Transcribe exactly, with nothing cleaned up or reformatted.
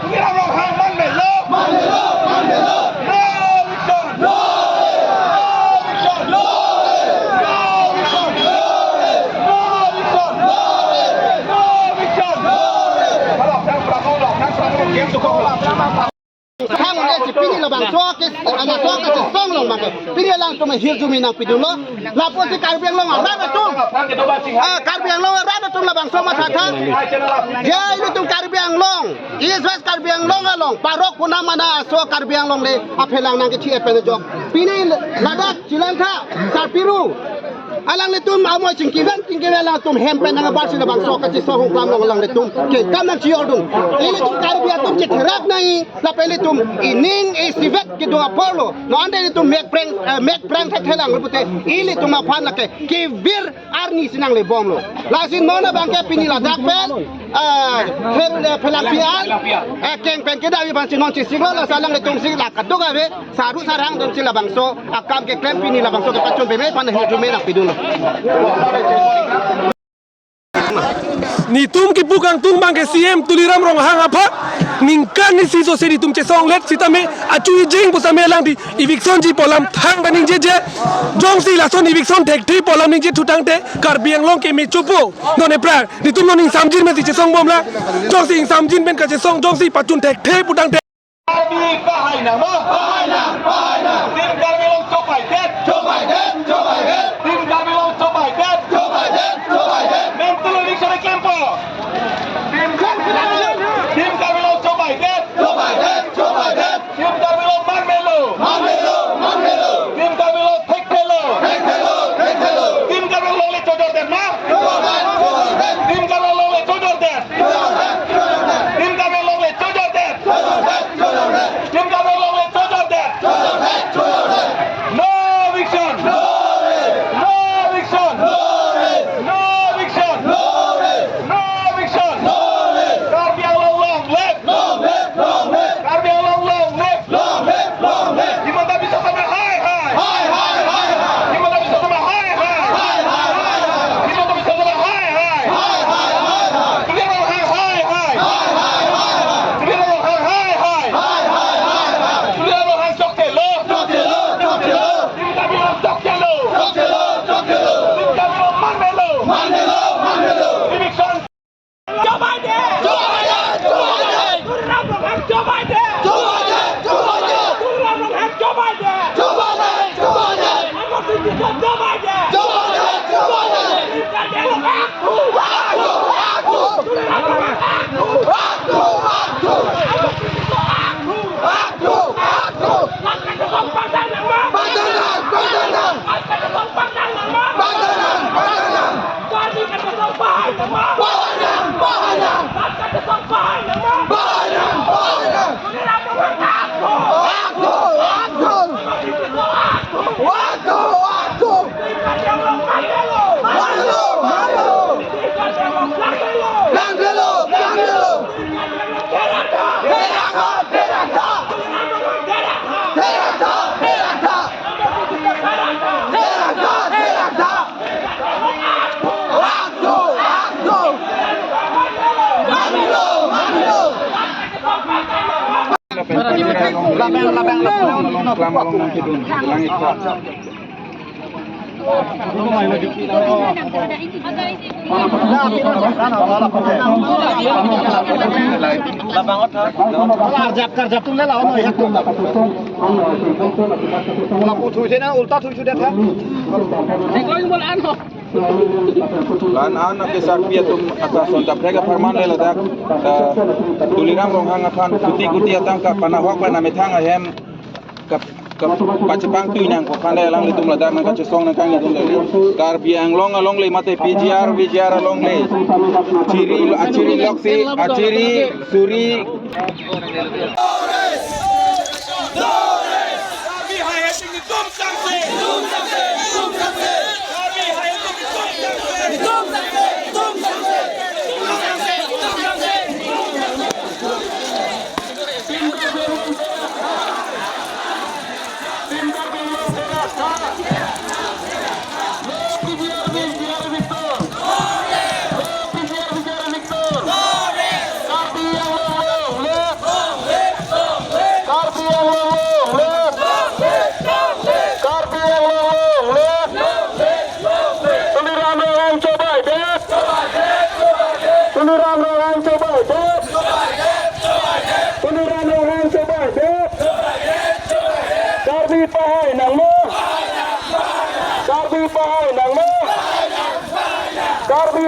Tuliram Ronghang manmelo. No eviction. No eviction. No eviction. Thang un-e si pini labangso ke, laso kachesong along abangke pini alangtum ahirjume nangpidunlo. Lapusi Karbi Anglong arat atum, ah, Karbi Anglong arat atum labangso mathatha. Jai ilitum Karbi Anglong, East West Karbi Anglong along parok punam mana aso Karbi Anglong le aphelang nangkethi pen ajok. Pini ladak chelangtha, sarpiru. Alanglitum amoi chingkiven chingkiven alangtum hem pen nangbarsi labangso kachesong hongklam along alanglitum kengkam nangchijordun. Ilitum Karbi atum chetherak nangji, lapen ilitum ining isivet kedo aporlo. Non ante ilitum mek preng, eh, mek preng thethelang lo pute ilitum aphan lake kevir arni si nanglebomlo. Lasi non abangke pini ladak pen, eh, phel, eh, phelangpi an, eh, keng pen kedam abang si non chesiklo, lasi alanglitum si la kaduk ave, saru sarhang atum si labangso akam keklem pini labangso kepachun peme aphan ahirjume nangpidunlo. Netum kipu kangtung abangke C M Tuliram Ronghang aphan ningkan isi sose netum chesonglet sitame achu ijing pusitame alang di eviction ji pu alam thangta ningjeje. Jongsi lason eviction thekthe pu alam ningje thutangte Karbi Anglong ke mechopo. Non ephrang netum non ingsamjin mati chesiongbomlang. Jongsi ingsamjin pen kachesong jongsi pachun thekthe putangte Karbi pahai nang ma? Pahai nang, pahai nang. Team Karbi Anglong chobaidet. Chobaidet, chobaidet. Team Karbi Anglong chobaidet. Chobaidet, chobaidet. Mental eviction klempo. Team Karbi Anglong, Team Karbi Anglong chobaidet. Chobaidet, chobaidet. Team Karbi Anglong manmelo. Manmelo, manmelo. Team Karbi Anglong thekthelo. Thekthelo, thekthelo. Team Karbi Anglong le chojordet ma? Chojordet, chojordet. Team Karbi Anglong le chojordet. Chojordet, chojordet. Team Karbi Anglong le chojordet. Chojordet, chojordet. Team Karbi Anglong le chojordet. Chojordet, chojordet. No eviction. No rest. No eviction. No rest. No eviction. No rest. No eviction. No rest. Karbi Anglong long live. Long live, long live. Karbi Anglong long live. Long live, long live. Himanta Biswa Sarma hai hai. Hai hai, hai hai. Himanta Biswa Sarma hai hai. Hai hai, hai hai. Himanta Biswa Sarma hai hai. Hai hai, hai hai. Tuliram Ronghang hai hai. Hai hai, hai hai. Tuliram Ronghang hai hai. Hai hai, hai hai. Tuliram Ronghang chokchelo. Chokchelo, chokchelo. Team Karbi Anglong chokchelo. Chokchelo, chokchelo. Team Karbi Anglong manmelo. Manmelo, manmelo. Eviction. Joe Biden! Joe Biden! Joe Biden! Tuliram Ronghang Joe Biden! Joe Biden! Joe Biden! Tuliram Ronghang Joe Biden! Joe Biden! Joe Biden! Amo Singh Joe Biden! Joe Biden! Joe Biden! Tuliram Ronghang Akhu! Akhu! Akhu! Tuliram Ronghang Akhu! Akhu! Akhu! Amo Singh Joe Akhu! Akhu! Akhu! Langkat ke Song Pangdang nang ma? Pangdang nang! Pangdang nang! Langkat ke Song Pangdang nang ma? Pangdang nang! Pangdang nang! Karbi Anglong pahai nang ma? Pahai nang, pahai nang. Karbi Anglong pahai nang ma? Pahai nang, pahai nang. Tuliram Ronghang Akhu. Akhu, akhu. Akhu, akhu. Karbi Anglong manmelo. Manmelo, manmelo. Karbi Anglong manmelo. Manmelo, manmelo. Karbi Anglong therak tha. Therak tha, therak tha. Tuliram Ronghang therak tha. Therak tha, therak tha. Therak tha, therak tha. Akhu, akhu. Manmelo, manmelo. Labang ot ha. Arjap karjap tum le lawan oi hak tum. Lapu thui se na ulta thui sudah ha. Lan an ake sarpi atum ata son kaprek apharman le ladak, eh, Tuliram Ronghang aphan kuti kuti atangka panahok pen amethang ahem kap, kap, pachepangtui nangkok aphan le alanglitum ladak nangkachesong nangkangni atum le. Karbi Anglong along le mate P G R, V G R along le. Chiri, achiri loksi, achiri, suri. Tuliram Ronghang chobaidep. Tuliram Ronghang chobaidep. Karbi pahai nanglo. Karbi pahai nanglo. Karbi